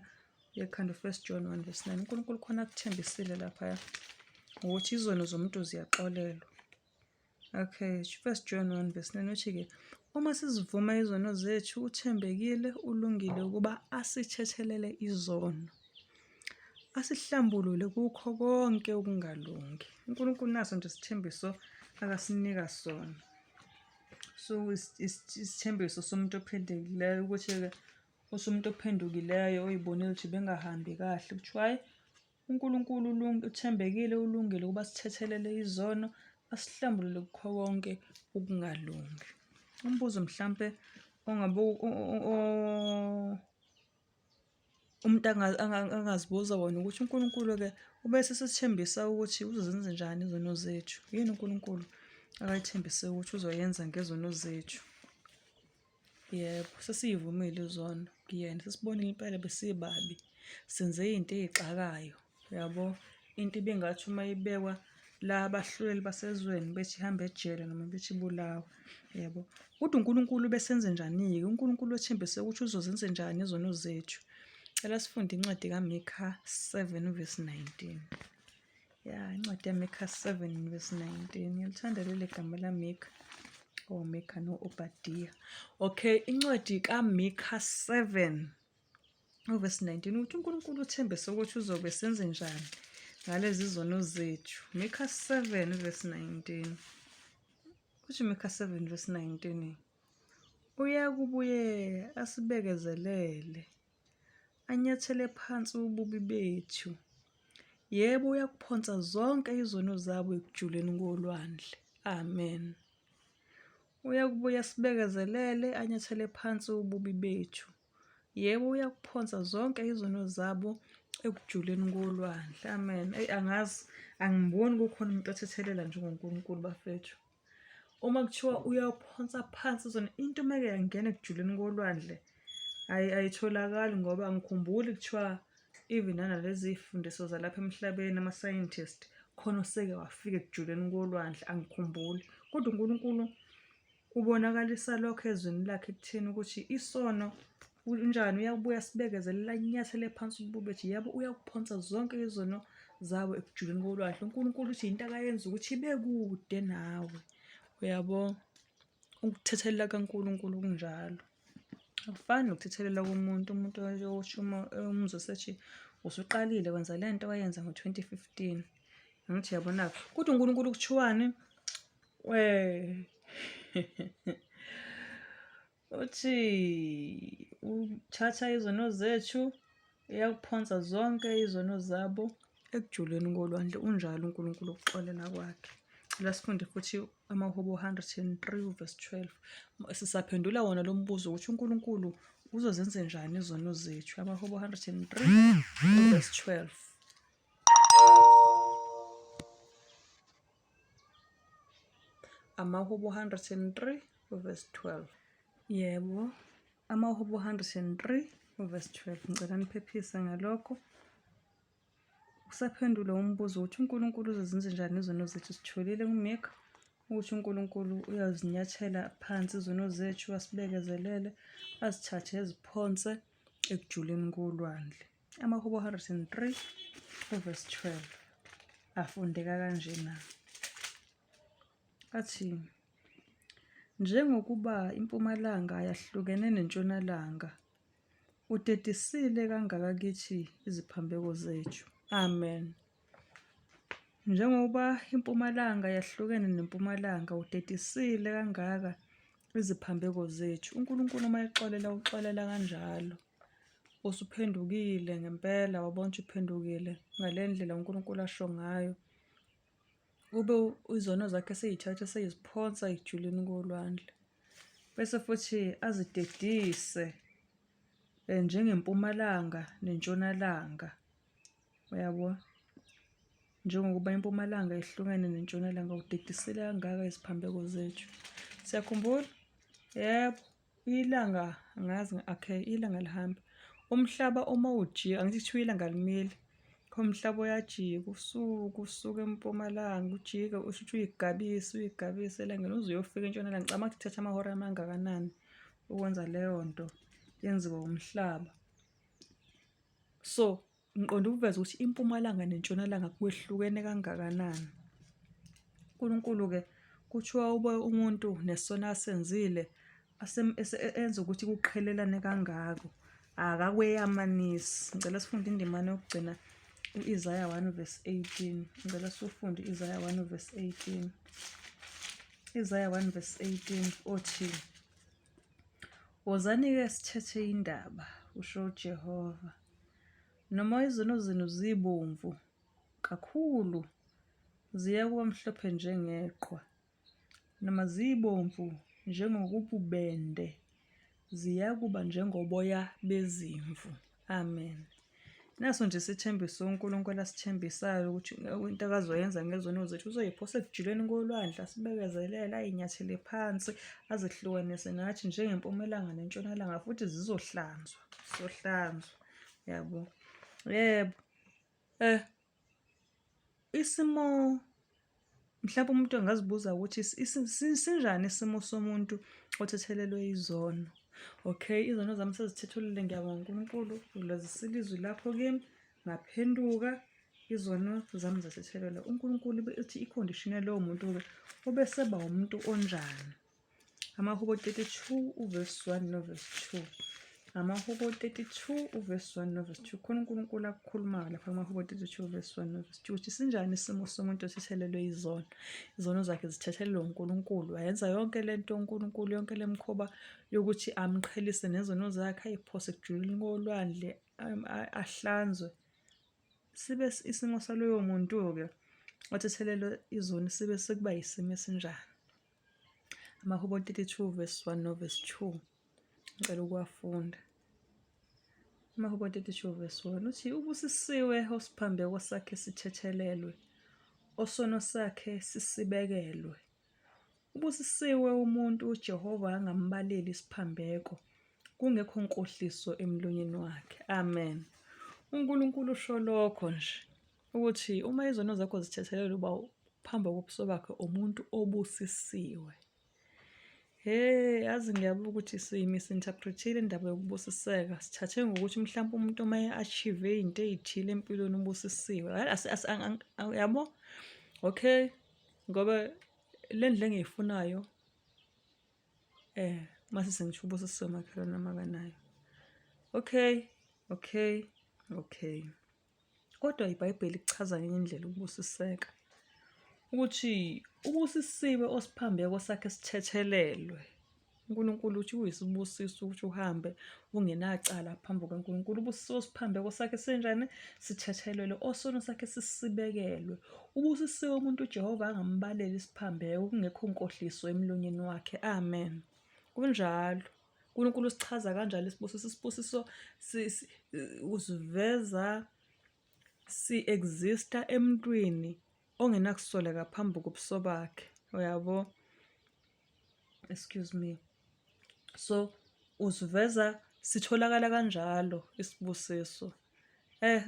yekhanda First John 1 verse 9. UNkulunkulu khona akuthembisile laphaya ukuthi izono zomuntu ziyaxolelwa. Okay, First John 1 verse 9 uthi-ke uma sizivuma izono zethu uthembekile ulungile ukuba asithethelele izono asihlambulule kukho konke ukungalungi. UNkulunkulu naso nje isithembiso akasinika sona. So isithembiso somuntu ophendukileyo ukuthi-ke usumuntu ophendukileyo oyibonile ukuthi bengahambi kahle kuthiwa hhayi uNkulunkulu uthembekile ulungile ukuba asithethelele izono asihlambulule kukho konke ukungalungi. Umbuzo mhlampe ongabe umuntu angazibuza wona ukuthi uNkulunkulu-ke ubese esethembisa ukuthi uzozenza njani izono zethu. Yini uNkulunkulu akayithembise ukuthi uzoyenza ngezono zethu? Yebo, sesiyivumile izono kuyena, sesibonile impela besibabi, senze izinto ey'xakayo, uyabo. Into ibingathi uma ibekwa la abahluleli basezweni bethi hamba ejele noma bethi bulawa, yabo. Kodwa uNkulunkulu ubesenze njani-ke? UNkulunkulu wethembise ukuthi uzozenze njani izono zethu? Cela sifunde incwadi kaMikha 7 verse 19. Ya, incwadi yaMikha 7 verse 19. Ngiyalithanda leli gama laMikha. Oh, Mikha no-Obadiya. Okay, incwadi kaMikha 7 uvesi 19 uthi uNkulunkulu uthembise ukuthi uzobe senze njani ngalezi zono zethu. Mikha 7 verse 19. Uthi Mikha 7 verse 19. Uyakubuye asibekezelele anyathele phansi ububi bethu. Yebo, uyakuphonsa zonke izono zabo ekujuleni kolwandle. Amen. Uyakubuya asibekezelele, anyathele phansi ububi bethu. Yebo, uyakuphonsa zonke izono zabo ekujuleni kolwandle. Amen. Eyi, angazi, angiboni kukhona umuntu othethelela njengoNkulunkulu bafethu. Uma kuthiwa uyawuphonsa phansi zona into uma-ke yangena ekujuleni kolwandle ayitholakali ngoba angikhumbuli kuthiwa even nanalezi iy'fundiso zalapha emhlabeni ama-scientist khona oseke wafika ekujuleni kolwandle angikhumbuli. Kodwa uNkulunkulu ubonakalisa lokho ezwini lakhe ekutheni ukuthi isono unjani uyabuya sibekezelela anyathele phansi ububethi yebo uyakuphonsa zonke izono zabo ekujuleni kolwandle. UNkulunkulu uthi into akayenza ukuthi ibe kude nawe. Uyabo? Ukuthethelela kaNkulunkulu kunjalo. Akufani nokuthethelela komuntu, umuntu oyosho uma umuzwe esethi usuqalile wenza le nto wayenza ngo-2015. Angithi uyabona-ke. Kodwa uNkulunkulu kuthiwani? Uthi uthatha izono zethu uyakuphonsa zonke izono zabo ekujuleni kolwandle. Unjalo uNkulunkulu ukuxolela kwakhe. Cela sifunde futhi amaHubo 103 verse 12. Sisaphendula wona lo mbuzo ukuthi uNkulunkulu uzozenze njani izono zethu. AmaHubo 103 verse 12. AmaHubo 103 verse 12. Yebo, AmaHubo 103 verse 12. Ngicela niphephise ngalokho. Usaphendula umbuzo ukuthi uNkulunkulu uzozenza njani izono zethu. Sitholile kuMika ukuthi uNkulunkulu uyazinyathela phansi izono zethu, asibekezelele, azithathe eziphonse ekujuleni kolwandle. AmaHubo 103 uverse 12 afundeka kanjena. Athi, Njengokuba impumalanga yahlukene nentshonalanga, udedisile kangaka kithi iziphambeko zethu. Amen. Njengoba impumalanga yahlukene nempumalanga, udedisile kangaka iziphambeko zethu. UNkulunkulu uma exolela uxolela kanjalo. Usuphendukile ngempela, wabona ukuthi uphendukile ngale ndlela uNkulunkulu asho ngayo. Kube izono zakhe eseyithatha eseyiziphonsa ekujuleni kolwandle. Bese futhi azidedise. Njengempumalanga nentshonalanga. Uyabo? Njengokuba impumalanga ihlukene nentshonalanga, udedisile kangaka iziphambeko zethu. Siyakhumbula? Yebo. Ilanga angazi okay, ilanga lihamba. Umhlaba uma ujika, angithi kuthiwa ilanga limile. Umhlaba uyajika usuke usuke empumalanga ujike usho ukuthi uyigabise uyigabise elangeni uze uyofika entshonalanga. Ngicabanga ukuthi kuthatha amahora amangakanani ukwenza leyo nto yenziwe umhlaba. So ngiqonde ukuveza ukuthi impumalanga nentshonalanga kwehlukene kangakanani. UNkulunkulu-ke kuthiwa ube umuntu nesono asenzile enza ukuthi kuqhelelane kangako akakweyamanisi. Ngicela sifunde indimana yokugcina u-Isaya 1 verse 18. Ngicela sifunde u-Isaya 1 verse 18. Isaya 1 verse 18 othi Wozani-ke sithethe indaba, usho uJehova. Noma izono zenu zibomvu kakhulu, ziyakuba mhlophe njengeqhwa, noma zibomvu njengokububende, ziyakuba njengoboya bezimvu. Amen. Naso nje isithembiso uNkulunkulu asithembisayo ukuthi into akazoyenza ngezono zethu uzoyiphosa ekujuleni kolwandle asibekezelele ayinyathele phansi azihlukanise nathi njengempumelanga nentshonalanga futhi zizohlanzwa sohlanzwa yabo yebo eh Isimo mhlampe umuntu angazibuza ukuthi sinjani isimo somuntu othethelelwe izono. Okay, izono zami sezithethelelwe ngiyabonga uNkulunkulu ulazisile izwi lakho kimi ngaphenduka izono zami zathethelelwa. UNkulunkulu uthi i-condition yalowo muntu-ke ubeseba umuntu onjani. Amahubo 32 uvesi 1 novesi 2. Amahubo 32 uvesi 1 novesi 2. Khona uNkulunkulu akukhulumayo lapha kumahubo 32 uvesi 1 novesi 2 ukuthi sinjani isimo somuntu osithelelwe izono. Izono zakhe zithethelelwe uNkulunkulu. Wayenza yonke le nto uNkulunkulu, yonke le mikhuba yokuthi amqhelise nezono zakhe ayiphose ekujuleni kolwandle ahlanzwe. Sibe isimo saloyo muntu-ke othethelelwe izono sibe sekuba yisimo esinjani. Amahubo 32 verse 1 no verse 2. Ngicela ukuwafunda. Amahubo 32 verse 1 uthi ubusisiwe osiphambeko sakhe sithethelelwe, osono sakhe sisibekelwe. Ubusisiwe umuntu uJehova angambaleli isiphambeko, kungekho nkohliso emlonyeni wakhe. Amen. UNkulunkulu usho lokho nje ukuthi uma izono zakho zithethelelwe uba phambi kobuso bakhe umuntu obusisiwe. Hey, yazi ngiyabuka ukuthi siyi-misinterpret-ile indaba yokubusiseka. Sithathe ngokuthi mhlawumpe umuntu uma e-achieve iy'nto ey'thile empilweni ubusisiwe. Yabo? Okay, ngoba le ndlela engiyifunayo mase sengisho ubusisiwe makhelwane wami akanayo. Okay, okay, okay. Kodwa iBhayibheli kuchaza ngenye indlela ukubusiseka. Ukuthi ubusisiwe osiphambeko sakhe sithethelelwe. uNkulunkulu uthi kuyisibusiso ukuthi uhambe ungenacala phambi kukaNkulunkulu. Ubusisiwe osiphambeko sakhe sinjani? Sithethelelwe. Osono sakhe sisibekelwe. Ubusisiwe umuntu uJehova angambaleli isiphambeko kungekho nkohliso emlonyeni wakhe. Amen. Kunjalo. uNkulunkulu usichaza kanjalo isibusiso. Isibusiso usiveza si-exista emntwini ongenakusoleka phambi kobuso bakhe. Uyabo? Excuse me. So usiveza sitholakala kanjalo isibusiso.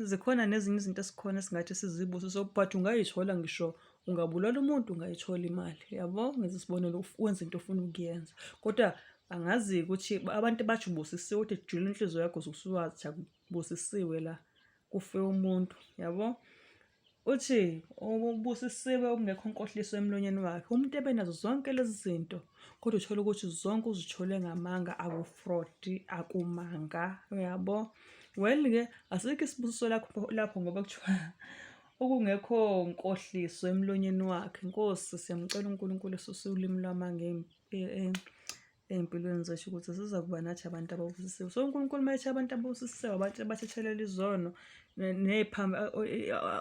Zikhona nezinye izinto esikhona esingathi sizibusiso but ungayithola ngisho ungabulala umuntu ungayithola imali yabo. Ngenza isibonelo wenze into ofuna ukuyenza kodwa angazi-ke ukuthi abantu bathi ubusisiwe ukuthi kujule inhliziyo yakho uze usuwazi ukuthi akubusisiwe la kufe umuntu yabo. Uthi ubusisiwe okungekho nkohliso emlonyeni wakhe. Umuntu ebenazo zonke lezi zinto kodwa uthole ukuthi zonke uzithole ngamanga akufraud akumanga uyabo. Well-ke asikho isibusiso lakho lapho ngoba kuthiwa okungekho nkohliso emlonyeni wakhe. Nkosi siyamcela uNkulunkulu esuse ulimi lwamanga ey'mpilweni zethu ukuthi sizakuba nathi abantu ababusisiwe. So uNkulunkulu uma ethi abantu ababusisiwe abantu abathethelela izono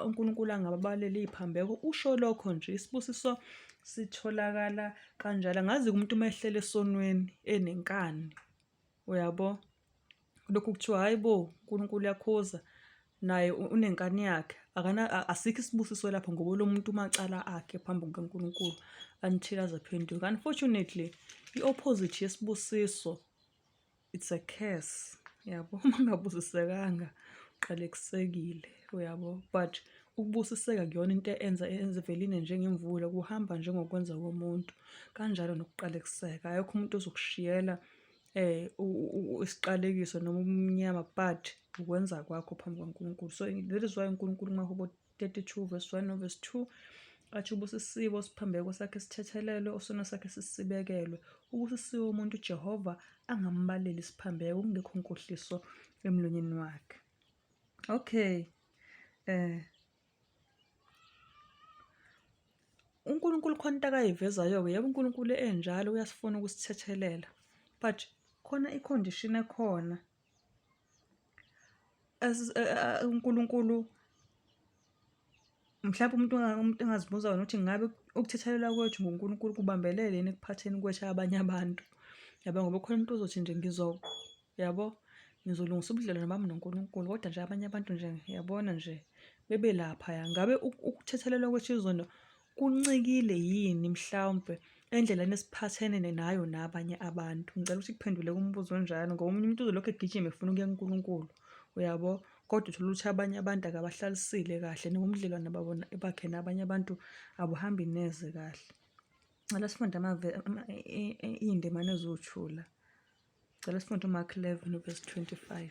uNkulunkulu angababaleli iy'phambeko usho lokho nje isibusiso sitholakala kanjalo. Angazi-ke umuntu uma ehleli esonweni enenkani uyabo. Kulokhu kuthiwa hhayi bo, uNkulunkulu uyakhuza naye unenkani yakhe. Akana asikho isibusiso lapho ngoba lo muntu umacala akhe phambi kukaNkulunkulu until aze aphenduke. Unfortunately, i-opposite yesibusiso it's a curse, yabo. Uma ungabusisekanga uqalekisekile, uyabo. But ukubusiseka kuyona into enza eveline njengemvula, kuhamba njengokwenza komuntu. Kanjalo nokuqalekiseka, akekho umuntu ozokushiyela isiqalekiso noma ubumnyama but ukwenza kwakho phambi kukaNkulunkulu. So that is why uNkulunkulu kumaHubo 32 verse 1 no verse 2 athi ubusisiwe osiphambeko sakhe sithethelelwe, osono sakhe sisibekelwe. Ubusisiwe umuntu uJehova angambaleli isiphambeko, kungekho nkohliso emlonyeni wakhe. Okay. UNkulunkulu khona into akayivezayo-ke, yebo uNkulunkulu enjalo uyasifuna ukusithethelela but khona i-condition ekhona uNkulunkulu mhlawumpe umuntu umuntu engazibuza wona ukuthi ngabe ukuthethelela kwethu ngoNkulunkulu kubambelele yini ekuphatheni kwethu abanye abantu. Yabo ngoba khona umuntu ozothi nje yabo, ngizolungisa ubudlelwane bami noNkulunkulu kodwa nje abanye abantu nje yabona nje bebe laphaya. Ngabe ukuthethelelwa kwethu izono kuncikile yini mhlawumpe endleleni esiphathene nayo nabanye abantu? Ngicela ukuthi kuphendule kumbuzo onjalo ngoba omunye umuntu uzolokhu egijima efuna ukuya kuNkulunkulu, uyabo? Kodwa uthole ukuthi abanye abantu akabahlalisile kahle noma ubudlelwane babo bakhe nabanye abantu abuhambi neze kahle. Ngicela sifunde iy'ndimana eziwuthula. Ngicela sifunde uMark 11 verse 25.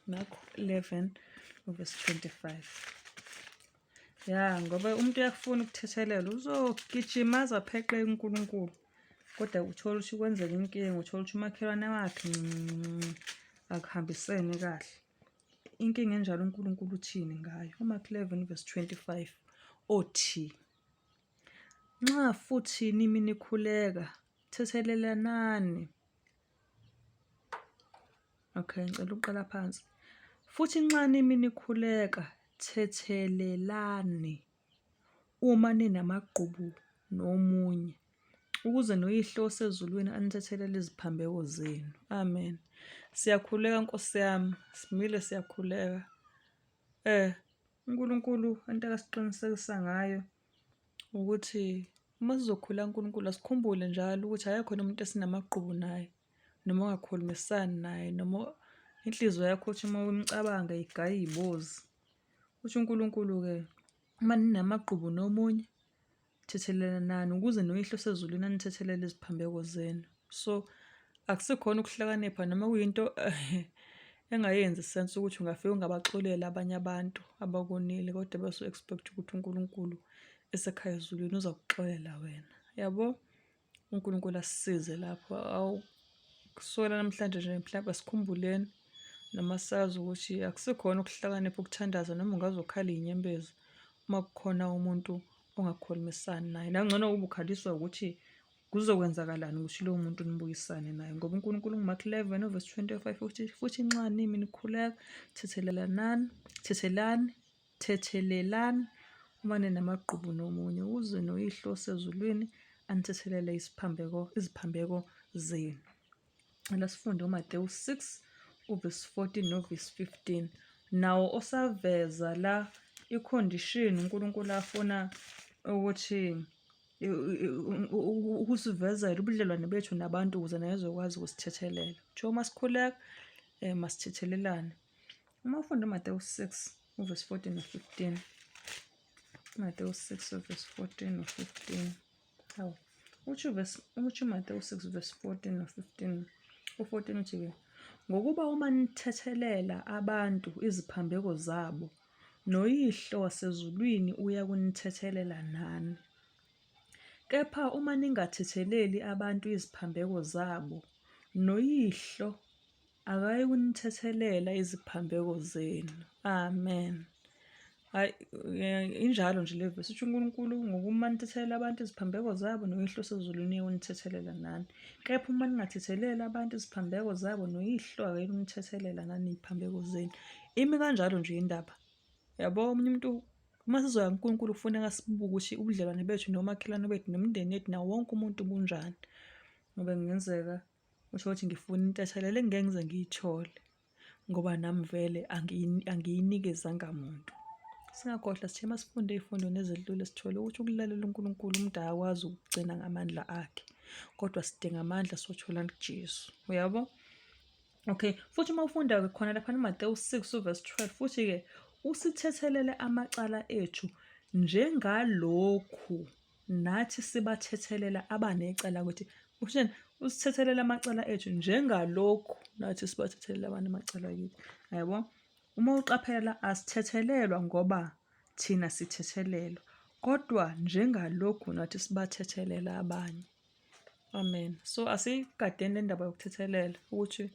Mark 11 verse 25. Ya ngoba umuntu uyakufuna ukuthethelela uzogijima aze apheqe uNkulunkulu. Kodwa uthola ukuthi kwenzeka inkinga, uthola ukuthi umakhelwane wakhe akuhambisene kahle. Inkinga enjalo uNkulunkulu uthini ngayo? UMark 11 verse 25 othi Nxa futhi nimi nikhuleka, thethelelanani. Okay, ngicela ukuqala phansi. Futhi nxa nimi nikhuleka, thethelelani uma ninamagqubu nomunye, ukuze noYihlo osezulwini anithethelele iziphambeko zenu. Amen. Siyakhuleka Nkosi yami, simile siyakhuleka. UNkulunkulu into akasiqinisekisa ngayo ukuthi uma sizokhula uNkulunkulu asikhumbule njalo ukuthi akekho umuntu esinamagqubu naye noma ongakhulumisani naye noma inhliziyo yakho uthi uma umcabanga igaye iy'bozi. Uthi uNkulunkulu-ke uma ninamagqubu nomunye Thethelelanani ukuze noYihlo osezulwini anithethelele iziphambeko zenu. So akusikhona ukuhlakanipha noma kuyinto engayenzi sense ukuthi ungafike ungabaxoleli abanye abantu abakonile kodwa bese u-expect ukuthi uNkulunkulu esekhaya ezulwini uzakuxolela wena. Yabo? uNkulunkulu asisize lapho. Awu kusukela namhlanje nje mhlawumbe sikhumbuleni noma sazi ukuthi akusikhona ukuhlakanipha ukuthandaza noma ungaze ukhale iy'nyembezi uma kukhona umuntu ongakhulumisani naye. Nangcono ube ukhaliswa ukuthi kuzokwenzakalani ukuthi lowo muntu nibuyisane naye ngoba uNkulunkulu nguMark 11 uverse 25 uthi futhi nxa nimi nikhuleka thethelelanani thethelani Thethelelani uma ninamagqubu nomunye, ukuze noYihlo osezulwini anithethelele isiphambeko, iziphambeko zenu. Cela sifunde uMatewu 6 uvesi 14 novesi 15. Nawo osaveza la i-condition uNkulunkulu afuna ukuthi ukusivezela ubudlelwane bethu nabantu ukuze naye ezokwazi ukusithethelela. Kuthiwa uma sikhuleka masithethelelane. Uma ufunda uMatewu 6 uvesi 14 no-15. Matewu 6 uvesi 14 no-15. Hawu. Uthi uvesi uthi uMatewu 6 verse 14 no-15. U-14 uthi-ke ngokuba uma nithethelela abantu iziphambeko zabo, noYihlo wasezulwini uyakunithethelela nani. Kepha uma ningathetheleli abantu iziphambeko zabo, noYihlo Akayikunithethelela iziphambeko zenu. Amen. Hayi injalo nje le vesi uthi uNkulunkulu ngokuma nithethelela abantu iziphambeko zabo noYihlo osezulwini uyonithethelela nani. Kepha uma ningathethelela abantu iziphambeko zabo noYihlo akayikunithethelela nani iziphambeko zenu. Imi kanjalo nje indaba. Yabo omunye umuntu uma sizoya kuNkulunkulu kufuneka sibuke ukuthi ubudlelwane bethu nomakhelwane bethu nomndeni yethu nawo wonke umuntu bunjani. Ngoba kungenzeka Usho ukuthi ngifuna intethelelo engingeke ngize ngiyithole. Ngoba nami vele angiyinikezanga muntu. Singakhohlwa sithe masifunda ey'fundweni ezedlule sithole ukuthi ukulalela uNkulunkulu umuntu akakwazi ukugcina ngamandla akhe, kodwa sidinga amandla siwathola kuJesu. Uyabo? Okay, futhi uma ufunda-ke khona laphana uMatewu 6 uvesi 12 futhi-ke usithethelele amacala ethu njengalokhu nathi sibathethelela abanecala ukuthi uthini usithethelele amacala ethu njengalokhu nathi sibathethelela abanamacala kithi yabo. Uma uqaphela asithethelelwa ngoba thina sithethelelwa kodwa njengalokhu nathi sibathethelela abanye. Amen. So asiyigadeni le ndaba yokuthethelela ukuthi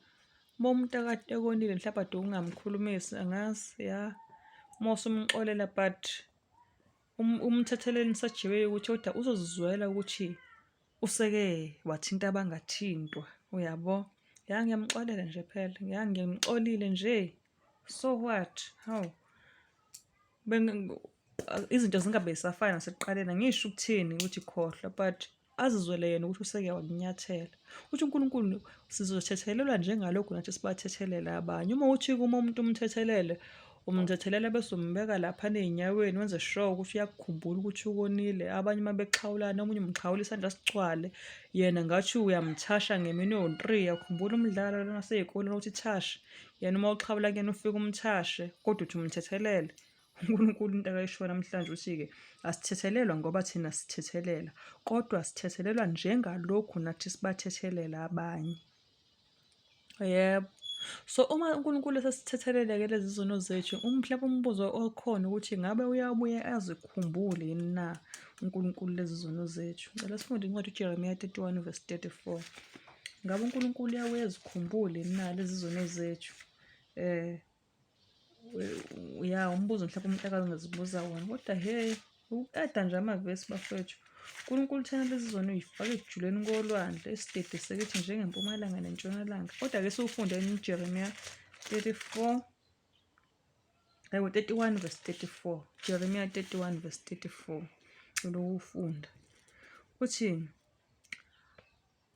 uma umuntu akade ekonile mhlawumbe ade ungamkhulumisi angazi ya uma usumxolela but um, umthetheleli nisajiwe ukuthi kodwa uzozizwela ukuthi useke wathinta abangathintwa uyabo. Ya ngiyamxolela nje phela ya ngimxolile nje so what hawu izinto zingabe zisafana nasekuqaleni angisho ukuthini ukuthi khohlwa but azizwele yena ukuthi useke wakunyathela. Uthi uNkulunkulu sizothethelelwa njengalokhu nathi sibathethelela abanye. Uma uthi uma umuntu umthethelele, umthethelela bese umbeka lapha ney'nyaweni wenze sure ukuthi uyakukhumbula ukuthi ukonile. Abanye uma bexhawulana omunye umxhawula isandla sigcwale, yena ngathi uyamthasha ngeminwe ewu-three. Uyakhumbula umdlalo lona wasey'koleni ukuthi thasha, yena uma uxhawula kuyena ufike umthashe kodwa uthi umthethelele. UNkulunkulu into akayishoyo namhlanje uthi-ke asithethelelwa ngoba thina sithethelela, kodwa sithethelelwa njengalokhu nathi sibathethelela abanye. Yebo. So uma uNkulunkulu esesithethelele-ke lezi zono zethu, mhlawumbe umbuzo okhona ukuthi ngabe uyabuye azikhumbule yini na uNkulunkulu lezi zono zethu. Ngicela sifunde incwadi uJeremiya 31 verse 34. Ngabe uNkulunkulu uyabuye azikhumbule yini na lezi zono zethu? Eh ya umbuzo mhlawumbe umuntu akangazibuza wona kodwa hey ukuqeda nje amavesi bafethu uNkulunkulu thina lezi zona uyifaka ekujuleni kolwandle esidede sekithi njengempumalanga nentshonalanga kodwa ke siwufunde uJeremiya 34 yebo 31 verse 34 Jeremiya 31 verse 34 cela uthi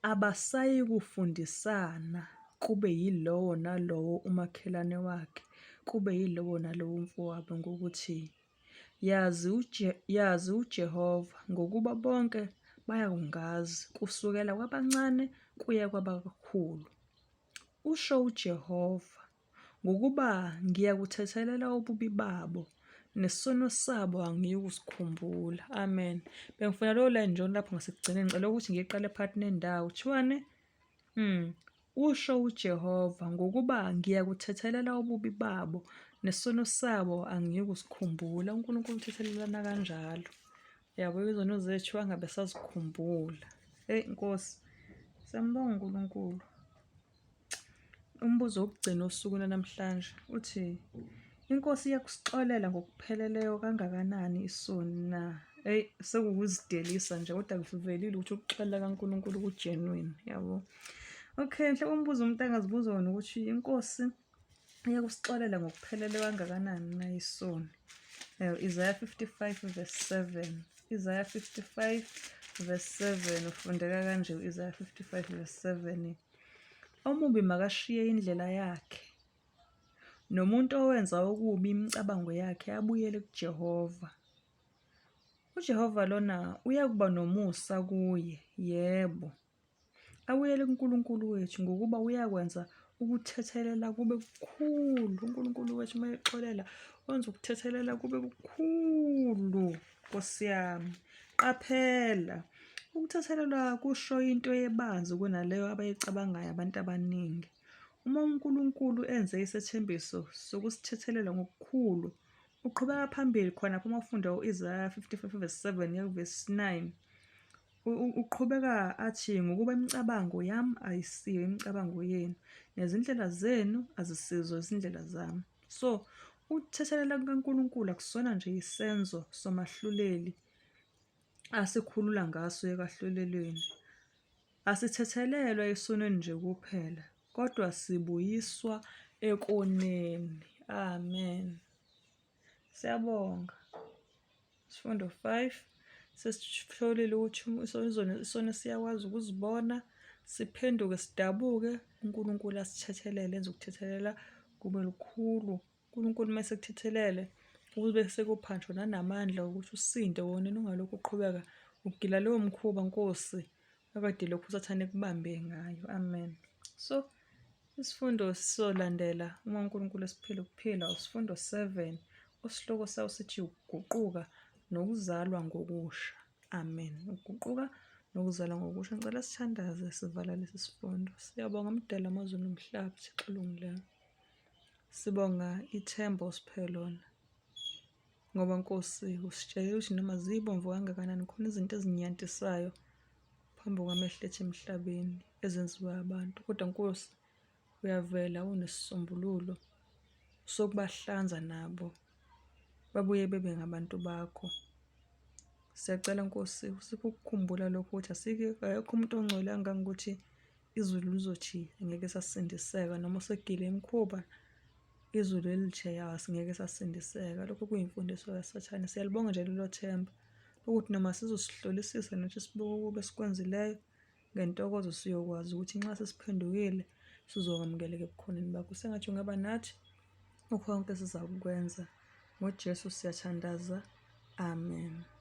Abasayikufundisana, kube yilowo nalowo umakhelwane wakhe, kube yilowo nalowo umfowabo, ngokuthi, Yazi yazi uJehova, ngokuba bonke bayakungazi, kusukela kwabancane kuya kwabakhulu, usho uJehova. Ngokuba ngiyakuthethelela ububi babo, nesono sabo angiyukusikhumbula. Amen. Bengifuna lowo line nje lapho ngasekugcineni, ngicela ukuthi ngiyiqale phakathi nendawo. Kuthiwani? Usho uJehova, ngokuba ngiyakuthethelela ububi babo, nesono sabo angiyukusikhumbula. UNkulunkulu uthethelelana kanjalo. Yabo izono zethu angabe sazikhumbula. Eyi Nkosi, siyambonga uNkulunkulu. Umbuzo wokugcina osukwini lwanamhlanje uthi, iNkosi iyakusixolela ngokupheleleyo kangakanani isoni na? Eyi, sekuwukuzidelisa nje kodwa kuvelile ukuthi ukuxolela kaNkulunkulu ku-genuine, yabo. Okay, mhlawumbe umbuzo umuntu angazibuza wona ukuthi iNkosi iyakusixolela ngokuphelele kangakanani na isoni? Isaiah 55 verse 7. Isaiah 55 verse 7 ufundeka kanje u-Isaiah 55 verse 7. Omubi makashiye indlela yakhe, nomuntu owenza okubi imicabango yakhe abuyele kuJehova. UJehova lona uyakuba nomusa kuye, yebo, abuyele kuNkulunkulu wethu, ngokuba uyakwenza ukuthethelela kube kukhulu. UNkulunkulu wethu uma exolela wenza ukuthethelela kube kukhulu. Nkosi yami, qaphela, ukuthethelelwa kusho into ebanzi kunaleyo abayicabangayo abantu abaningi. Uma uNkulunkulu enze isethembiso sokusithethelela ngokukhulu, uqhubeka phambili khonapho uma ufunda u-Isaya 55 verse 7 kuya kuvesi 9. Uqhubeka athi, ngokuba imicabango yami ayisiyo imicabango yenu, nezindlela zenu azisizo izindlela zami. So, ukuthethelela kukaNkulunkulu akusona nje isenzo somahluleli asikhulula ngaso ekwahlulelweni. Asithethelelwa esonweni nje kuphela, kodwa sibuyiswa ekoneni. Amen. Siyabonga. Isifundo 5 sesitholile ukuthi isono siyakwazi ukuzibona, siphenduke sidabuke, uNkulunkulu asithethelele, enze ukuthethelela. kube lukhulu. UNkulunkulu uma esekuthethelele ube sekupha ngisho nanamandla okuthi usinde wona ungalokhu uqhubeka ugila lowo mkhuba Nkosi akade lokhu uSathane ekubambe ngayo. Amen. So isifundo sizolandela uma uNkulunkulu esiphila ukuphila isifundo 7 osihloko sawo sithi ukuguquka nokuzalwa ngokusha. Amen. Ukuguquka nokuzalwa ngokusha. Ngicela sithandaze sivala lesi sifundo. Siyabonga Mdali amazulu nomhlaba, Thixo olungileyo. Sibonga ithemba osiphe lona. Ngoba Nkosi usitshelile ukuthi noma zibomvu kangakanani khona izinto ezinyantisayo phambi kwamehlo ethu emhlabeni ezenziwa abantu. Kodwa Nkosi uyavela unesisombululo sokubahlanza nabo babuye bebe ngabantu bakho. Siyacela Nkosi usiphe ukukhumbula lokho ukuthi asike akekho umuntu ongcwele kangangokuthi izulu lizothi ngeke sasindiseka noma usegile imikhuba izulu elithe asingeke sasindiseka. Lokho kuyimfundiso kaSathane. Siyalibonga nje lelo themba ukuthi noma sizosihlolisisa nathi sibuke ukube esikwenzileyo ngentokozo siyokwazi ukuthi nxa sesiphendukile sizokwamukeleka ebukhoneni bakho. Sengathi ungaba nathi kukho konke esizakukwenza. NgoJesu siyathandaza. Amen.